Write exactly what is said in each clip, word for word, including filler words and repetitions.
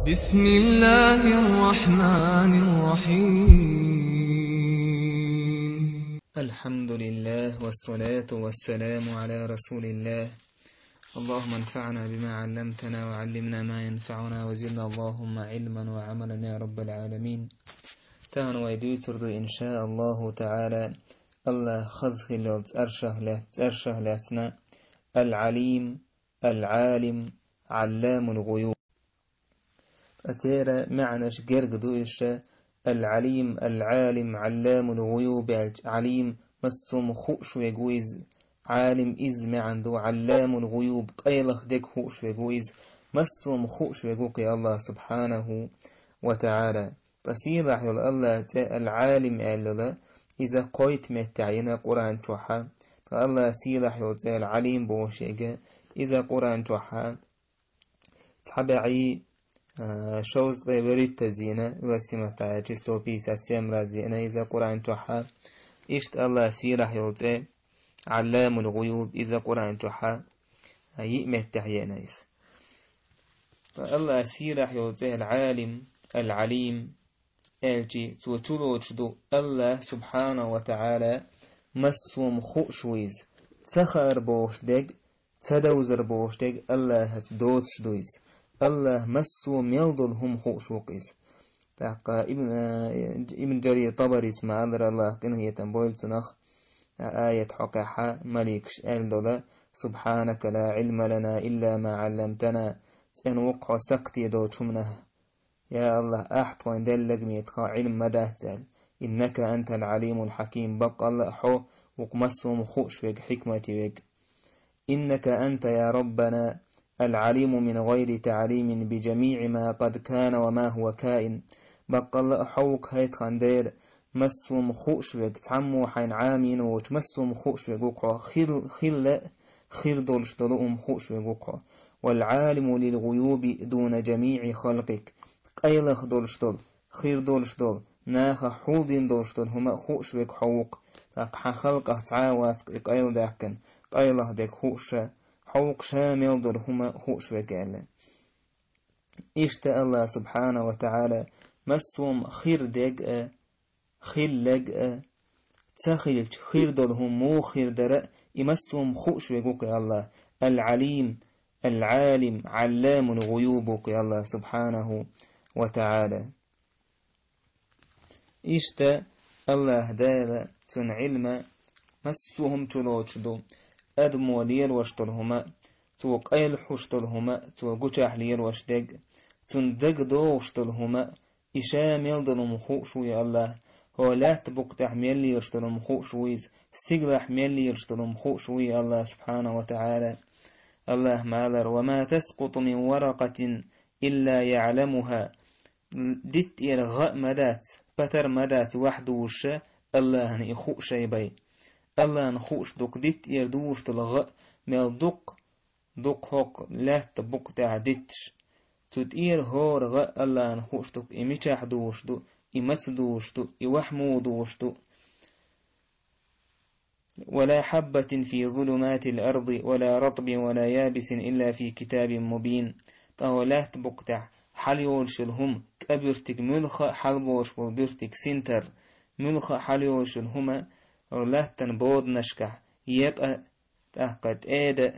بسم الله الرحمن الرحيم. الحمد لله والصلاة والسلام على رسول الله. اللهم انفعنا بما علمتنا وعلمنا ما ينفعنا وزدنا اللهم علما وعملا يا رب العالمين. Тахана вай дуьйцур ду, иншааллаху таала, АллахӀ хаза хилла йолу цӀершах лаьц-, цӀершах лаьцна: Ал-Алим, Ал-Алим, Алламул-ГӀуюб. Ткъа церан маьӀнаш герга ду иша: Ал-Алим, Ал-Алим, Алламул-ГӀуюб аьлча, Алим, массо а хууш верг ву иза, Алим иза маьӀна ду, Алламул-ГӀуюб, къайлаха дерг хууш верг ву иза, массо а хууш верг ву кхин АллахӀ субхьанаху ва таала. Ткъа сийлахь йолу АллахӀан цӀе Ал-Алим аьлла йолу, иза кхойтта меттехь йина Къуръан чохь. Ткъа АллахӀан сийлахь йолу цӀе Ал-Алим бохуш ерг, иза Къуръан чохь цхьа бӀе, а, шовзткъе вуьрхӀиттаза йина, васимата число пятьдесят семь раз йина иза Къуръан чохь. Иштта АллахӀан сийлахь йолу цӀе Алламул-ГӀуюб, иза Къуръан чохь йиъ меттехь йина иза. Ткъа АллахӀан сийлахь йолу цӀе Ал-Алим, Ал-Алим аьлча, цо чулоцуш ду АллахӀ субхьанаху ва таала массо а хууш ву иза. Ца хаар бохуш дерг, ца довзар бохуш дерг АллахӀаца доцуш ду иза. АллахӀ массо а мел долу хӀума хууш ву-кх иза. ТӀаккха Ибн, э, Ибн Джарир ТӀабарис ма-аллара, АллахӀ къинхетам бойла цунах, а, аят хьокъехь маликаш аьлла долу: «Субхьанака ла Ӏилма лана илла ма Ӏалламтана». ЦӀена ву-кх хьо сакхте долчу хӀуманах. Я АллахӀ, ахь тхуна деллаг метахь Ӏилма ма дац аьлла. «Иннака антал Ӏалимул хьаким». Баккъалла а хьо ву-кх массо а хууш верг, хьикмате верг. «Иннака анта, я Раббана, ал-Ӏалиму мин гӀайри таӀлимин би жамиӀи ма къад кана ва ма хӀува каин». Баккъалла а хьо ву-кх, хӀай тхан Дела, массо а хууш верг, цхьаммо хьайна Ӏамийна воцуш, массо а хууш верг ву-кх хьо, хил-, хилла а, хир долуш долу хӀума хууш верг ву-кх хьо. «Вал-Ӏалиму лил-гӀуюби дуна жамиӀи халкъик». Къайлаха долуш долу, хир долуш долу, нахах хьулдина долуш долу хӀума а хууш верг хьо ву-кх. ТӀаккха хьан халкъах цхьа а вац-кх и къайладаьккхина, къайлаха дерг хууш ша, хьо ву-кх ша мел долу хӀума хууш верг аьлла. Иштта АллахӀ субхьанаху ва таӀала массо а хир дерг а, хилларг а, ца хилча хир долу хӀума муха хир дара а, и массо а хууш верг ву-кх и АллахӀ. Ал-Алим, Ал-Алим, Алламул-ГӀуюб ву-кх и АллахӀ субхьанаху ва таӀала. Иштта АллахӀ Дала, цуьнан Ӏилма массо а хӀума чулоцуш ду. Адамо лелош долу хӀума, цо къайлахьуш долу хӀума, цо гучахь лелош дерг, цунна дагадогӀуш долу хӀума, и ша мел долу хӀума хууш ву и АллахӀ. ХӀокху лаьттан букъа тӀехь мел лелаш долу хӀума хууш ву иза, стигалахь мел лелаш долу хӀума хууш ву и АллахӀ субхьанаху ва таӀала. АллахӀ ма-аллара: «Ва ма таскъуту мин варакъатин илла яӀламуха». Диттера гӀа а ма дац, патар а ма дац ваьхьа дузуш, АллахӀна и хууш ай бен. АллахӀна хууш ду-кх диттера дузуш долу гӀа а, мел дукха, дукха хӀокху лаьттан букъа тӀехь дитташ. Цу тӀера хӀора гӀа а АллахӀна хууш ду-кх, и мичахь дузуш ду, и маца дузуш ду, и ваьхьа муха дузуш ду. «Ва ла хьаббатин фи зулуматил арди, ва ла ратбин, ва ла ябисин, илла фи китабин мубин». ТӀаккха лаьттан букъа тӀехь хьалайолуш йолу хӀума, кӀа буьртиг, муьлхха а хьалаболуш болу буьртиг, синтар, муьлхха а хьалайолуш йолу хӀума, лаьттан боданашкахь, екъа, тӀаккха тӀеда,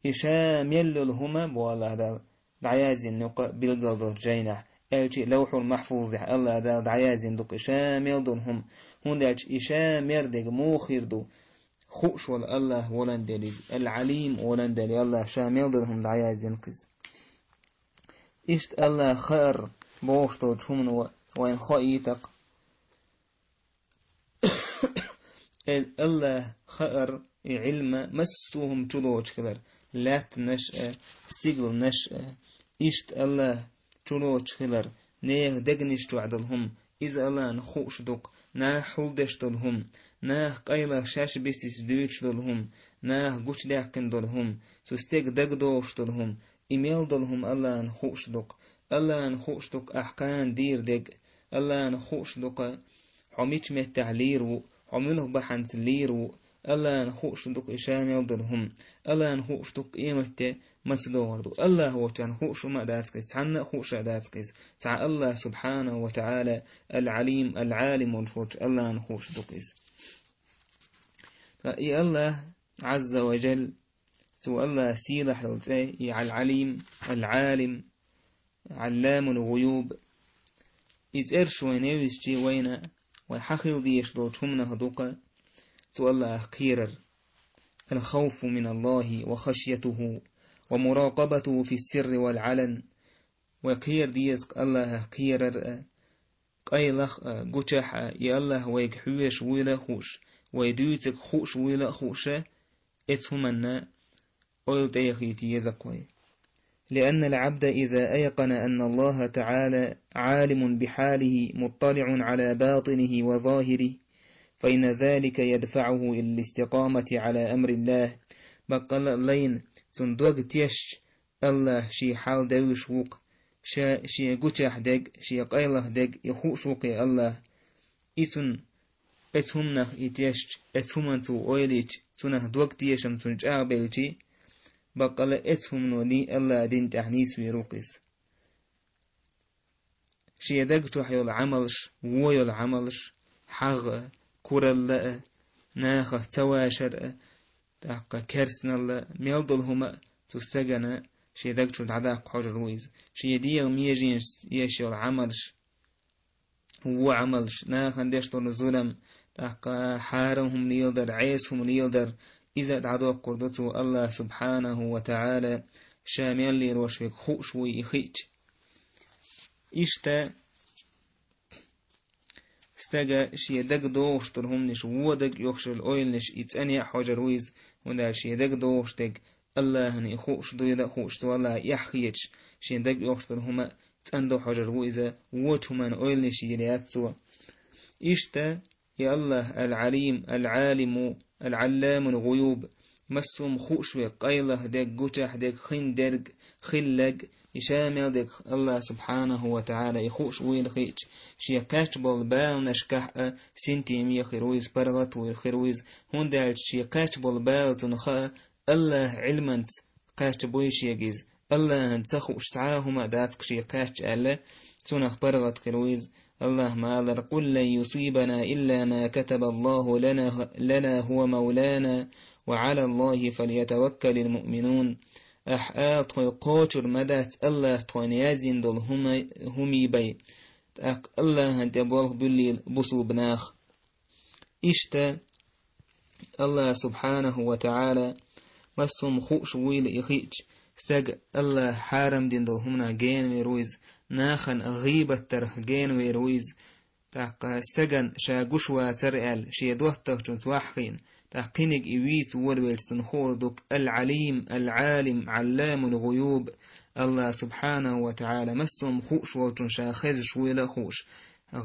и ша мел йолу хӀума, боху АллахӀ Дала, дӀаяздина ю-кх билгалдолчу жайнахь, аьлча а Лавхьул-Махьфузехь АллахӀ Дала дӀаяздина ду-кх и ша мел долу хӀума, хӀунда аьлча и ша мер дерг муха хир ду, хууш волу АллахӀ волан дела иза, Ал-Алим волан дела АллахӀ ша мел долу хӀума дӀаяздина-кх иза. Иштта АллахӀ хаар бохуш долчу хӀумано вайна хоуьйту-кх. Э, АллахӀ хаар, и Ӏилма массо а хӀума чулоцуш хилар, лаьттанаш а, стигалнаш а, иштта АллахӀ чулоцуш хилар, нехан дегнаш чохь долу хӀума, иза АллахӀна хууш ду-кх, наха хьулдеш долу хӀума, наха къайлаха шаьш бисиса дуьйцуш долу хӀума, наха гучудаьккхина долу хӀума, цу стеган дагадогӀуш долу хӀума, и мел долу хӀума АллахӀна хууш ду-кх. АллахӀна хууш ду-кх ахь кхана дийр дерг, АллахӀна хууш ду-кх хьо мича меттехь лийр ву, хьо муьлха бахьанца лийр ву, Аллахьан хууш ду-кх и ша мел долу хӀума. Аллахьан хууш ду-кх къематде маца догӀур ду. Аллахь волчарна хууш хӀума а дац-кх иза, цхьанна а хууш а дац-кх иза. Цхьа Аллахь субхьанаху ва таӀала, Ал-Гьалим, Ал-Гьалим волуш волчу Аллахьан хууш ду-кх иза. Ткъа и Аллахь Ӏазза ва Жалла, цу Аллахь сийлахь йолу цӀе, и Ал-Гьалим, Ал-Гьалим, Ӏалламул гӀуюб. И цӀераш вайна евзичи вайна, вай хьан хила дезаш долчу хӀуманах ду-кх цу Аллахьах кхерар. Ал-хавфу мин Аллахьи ва хашйатуху ва муракъабатуху фис-сирри вал-Ӏалан. Вай кхера деза-кх Аллахьах кхерар а, къайлах а, гучахь а, и Аллахь вайга хьоьжуш вуйла а хууш, вай дуьйцург хууш вуйла а хууш, эцу хӀуманна ойла тӀеяхийта еза-кх вай. لأن العبد إذا أيقن أن الله تعالى عالم بحاله مطلع على باطنه وظاهره، فإن ذلك يدفعه إلى الاستقامة على أمر الله. Баккъала а лайна, цунна дог тешча, Аллахь шен хьал девзаш ву-кх, ша шен гучахь дерг, шен къайлах дерг и хууш ву-кх и Аллахь. И цунна эцу хӀуманах и тешча, эцу хӀуманна цо ойла йича, цунах дог тешам цунна чӀагӀбелчи, баккъала эцу хӀумано дин Аллахьан дин тӀехь нийсвийр ву-кх иза. Шен даг чохь йолу Ӏамалш, вон йолу Ӏамалш, хьагӀ а, куралла а, нахах ца вашар а, тӀаккха керстаналла а, мел долу хӀума а цу стагана шен даг чу дӀадаккха хьожур ву иза. Шен дегӀан меженашца еш йолу Ӏамалш, вон Ӏамалш, нахана деш долу зулам, тӀаккха хьарам хӀума леладар, Ӏеса хӀума леладар, иза дӀадоккхур ду цо Аллахь субхьанаху ва таӀала, ша мел лелош верг хууш вуй и хиъча. Иштта стага шен дага догӀуш долу хӀуманаш, вон дага оьхуш йолу ойланаш и цӀанъян а хьожур ву иза, хӀунда аьлча шен дага догӀуш дерг Аллахьана и хууш дуйла а хууш, цо Аллахь эхь хеташ, шен дага оьхуш долу хӀума а цӀандо хьожур ву иза, вочу хӀуманна ойланаш йийр яц цо. Иштта и Аллахь Ал-Гьалим, Ал-Гьалиму, Ал-Гьалламул гӀуюб, массо а хӀума хууш верг, къайлах дерг, гучахь дерг, хин дерг, хилларг, и ша мел дерг Аллахь субхьанаху ва таӀала и хууш вуйла хиъча, шен кхаьчна болу баланашкахь а синтеме хир ву иза, паргӀат вуйла хир ву иза, хӀунда аьлча шен кхаьчна болу бала цунна хаьа, Аллахьан Ӏилманца кхаьчна буй шега иза. Аллахьана ца хууш цхьа а хӀума а дац-кх шен кхаьчна аьлла, цунах паргӀат хир ву иза. Аллахьа ма аллара: «Къул лан юсибана илла ма катабаллаху лана, лана хӀува мавлана, ва Ӏалаллахи фальятаваккалил муъминун». Ахьа ала тхоьга кхочур ма дац Аллахьа тхойна яздина долу хӀума-, хӀумий бен. ТӀаккха Аллахьана тӀе болх буьллийла бусулба нах. Иштта Аллахь субхьанаху ва таӀала массо а хӀума хууш вуйла и хиъча, стаг Аллахь хьарам дина долу хӀуманах генавер ву иза, нахана гӀийбат дарх генавер ву иза. ТӀаккха стагана ша гуш вацара аьлла, шен доттагӀчунца ваьхьа хиъна, тӀаккха кхиниг и вийца волавелча цунна хуур ду-кх Ал-Гьалим, Ал-Гьалим, Ӏалламул гӀуюб. Аллахь субхьанаху ва таӀала массо а хӀума хууш волчунна ша хезаш вуйла а хууш,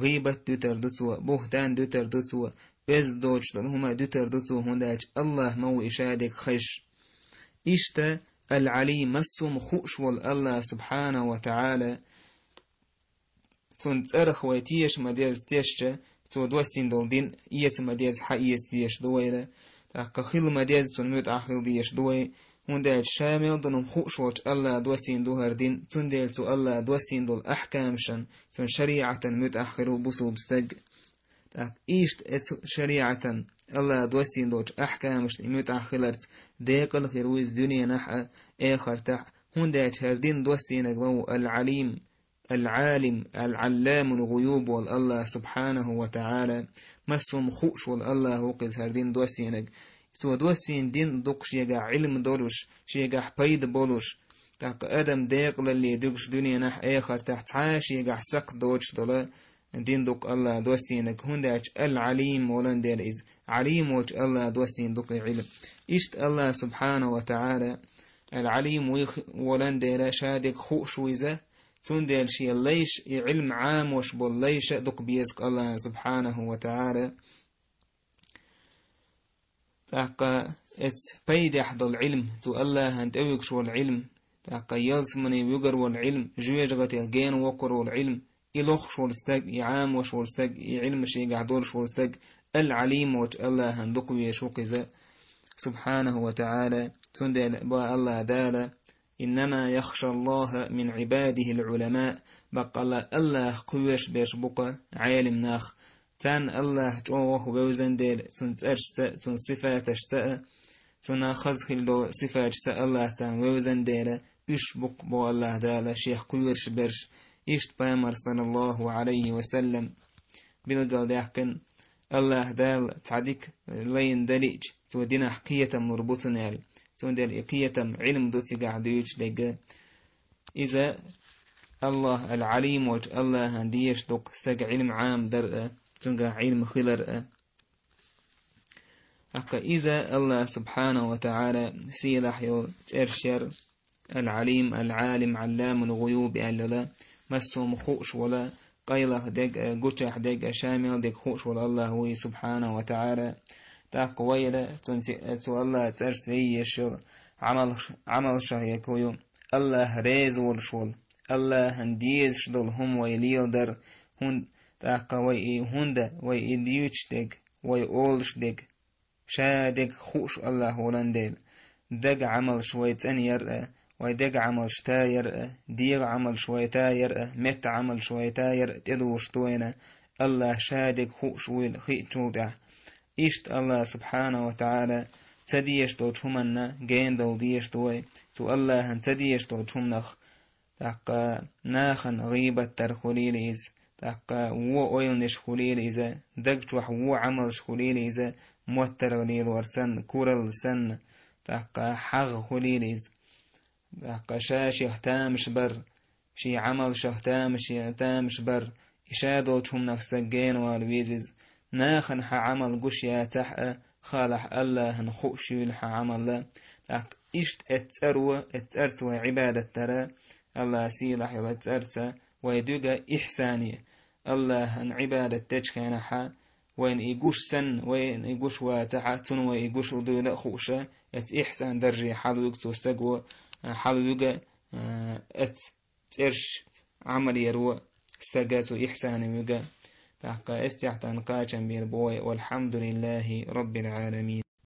гӀийбат дуьтур ду цо, бухӀтан дуьтур ду цо, оьзда доцуш долу хӀума дуьтур ду цо, хӀунда аьлча Аллахь ма ву и ша дерг хезаш. Иштта Ал-Гьалим, массо а хӀума хууш волу Аллахь субхьанаху ва таӀала, цунна цӀарах вай теша ма-дезза тешча, цо доссийна долу дин эца ма-дезза, хьаэца дезаш ду вайна. ТӀаккха хила ма-дезза цунна муьтӀахь хила дезаш ду вай, хӀунда аьлча ша мел долу хӀума хууш волчу Аллахь доссийна ду хӀара дин, цундела цу Аллахь доссийна долу ахькамашна, цуьнан шариӀатана муьтӀахь хир ву бусулба стаг. ТӀаккха иштта эцу шариӀатана, Аллахь доссийна долчу ахькамашна и муьтӀахь хиларца декъала хир ву иза дуьненахь а, эхартахь а, хӀунда аьлча хӀара дин доссийнарг ма ву Ал-Гьалим, Ал-Гьалим, Ал-Гьалламул гӀуюб волу Аллахь субхьанаху ва таӀала, массо а хӀума хууш волу Аллахь ву-кх иза хӀара дин доссийнарг. Цо доссийна дин ду-кх шегахь Ӏилма долуш, шегахь пайда болуш, тӀаккха адам декъалалле дуьгуш дуьненахь а, эхартахь а цхьа а шегахь сакхт доцуш долу дин ду-кх Аллахь доссийнарг, хӀунда аьлча Ал-Гьалим волан дела иза, Гьалим волчу Аллахь доссийна ду-кх и Ӏилма. Иштта Аллахь субхьанаху ва таӀала Ал-Гьалим вуй волан дела ша дерг хууш ву иза, цундела шен лайш, и Ӏилма Ӏамош болу лайша а дукха беза-кх Аллахьна субхьанаху ва таӀала. ТӀаккха эцу пайдехь долу Ӏилма, цу Аллахьана тӀевуьгуш волу Ӏилма, тӀаккха ялсамане вуьгур волу Ӏилма, жоьжахатех гена воккхур волу Ӏилма, и лохуш волу стаг, и Ӏамош волу стаг, и Ӏилма шегахь долуш волу стаг, Ал-Ӏалим волчу Аллахьан дукха везаш ву-кх иза, субхьанаху ва таӀала. Цундела боху Аллах Дала: «Иннама яхшаллаха мин Ӏибадихил Ӏулама», баккъалла Аллах кхоьруш берш бу-кх Ӏелим нах. Царна Аллах чӀогӀа вевзан дела, цуьнан цӀерашца а, цуьнан сифаташца а, цуьнан хаза хилла долу сифаташца а Аллах царна вевзан дела, уьш бу-кх боху Аллах Дала шех кхоьруш берш. Иштта пайхамар, саллаллаху Ӏалайхи ва саллам, билгалдаьккхина, Аллах Дала цхьа дика лайна далиъча, цо динахь кхетам лур бу цунна аьлла. Цундела и кхетам Ӏилма ду цигахь дуьйцуш дерг. Иза Аллах Ал-Ӏалим волчу Аллахьан дезаш ду-кх стага Ӏилма Ӏамадар а, цуьнгахь Ӏилма хилар а. ТӀаккха иза Аллах субхьанаху ва таӀала сийлахь йолу цӀераш яра, Ал-Ӏалим, Ал-Ӏалим, Ӏалламул гӀуюб аьлла, массо а хууш волу, къайлаха дерг а, гучахь дерг а, ша мел дерг хууш волу Аллах ву и, субхьанаху ва таӀала. ТӀаккха вайла цунца, цу Аллах цӀарца яйеш йолу Ӏамал-, Ӏамалшах яку ю, Аллах реза волуш волу, Аллахьан дезаш долу хӀума вай леладар, хӀун-, тӀаккха вай и хӀунда, вай и дуьйцуш дерг, вай олуш дерг, ша дерг хууш Аллах волан дела, дага Ӏамалш вай цӀанъяр а, вай дага Ӏамалш таяр а, дегӀа Ӏамалш вай таяр а, метта Ӏамалш вай таяр а тӀедугӀуш ду вайна, Аллах ша дерг хууш вуйла хиъчул тӀаьхьа. Иштта Аллах субхьанаху ва таӀала ца дезаш долчу хӀуманна гена довла дезаш ду вай. Цу Аллахьан ца дезаш долчу хӀуманах, тӀаккха нахана гӀийбат дар хуьлийла иза, тӀаккха вон ойланаш хуьлийла иза, даг чохь вон Ӏамалш хуьлийла иза, моттаргӀа лелор санна, куралла санна, тӀаккха хьагӀ хуьлийла иза. ТӀаккха ша шех тамаш бар, шен Ӏамалшах тамаш, тамаш бар, и ша долчу хӀуманах стаг генавала веза иза. Нахана хьан Ӏамал гуш яцахь а, халахь Аллахьан хууш юйла хьан Ӏамал. ТӀаккха иштта эцу цӀаро, эцу цӀарца вай Ӏибадат дара, Аллах сийлахь йолу эцу цӀарца вай дуьга ихьсане, Аллахьан Ӏибадат дечу хенахьа, вайна и гуш санна, вайна и гуш вацахьа, цунна вай и гуш дуйла а хууша, эцу ихьсан дарже хьалавуьгу цу стаго, хьалавуьга, а, эцу цӀерш Ӏамал яро стага цу ихьсана вуьга. ТӀаккха эс тӀехь тхан кхачам бийр бу вай, валхьамдулиллахи раббил Ӏаламин.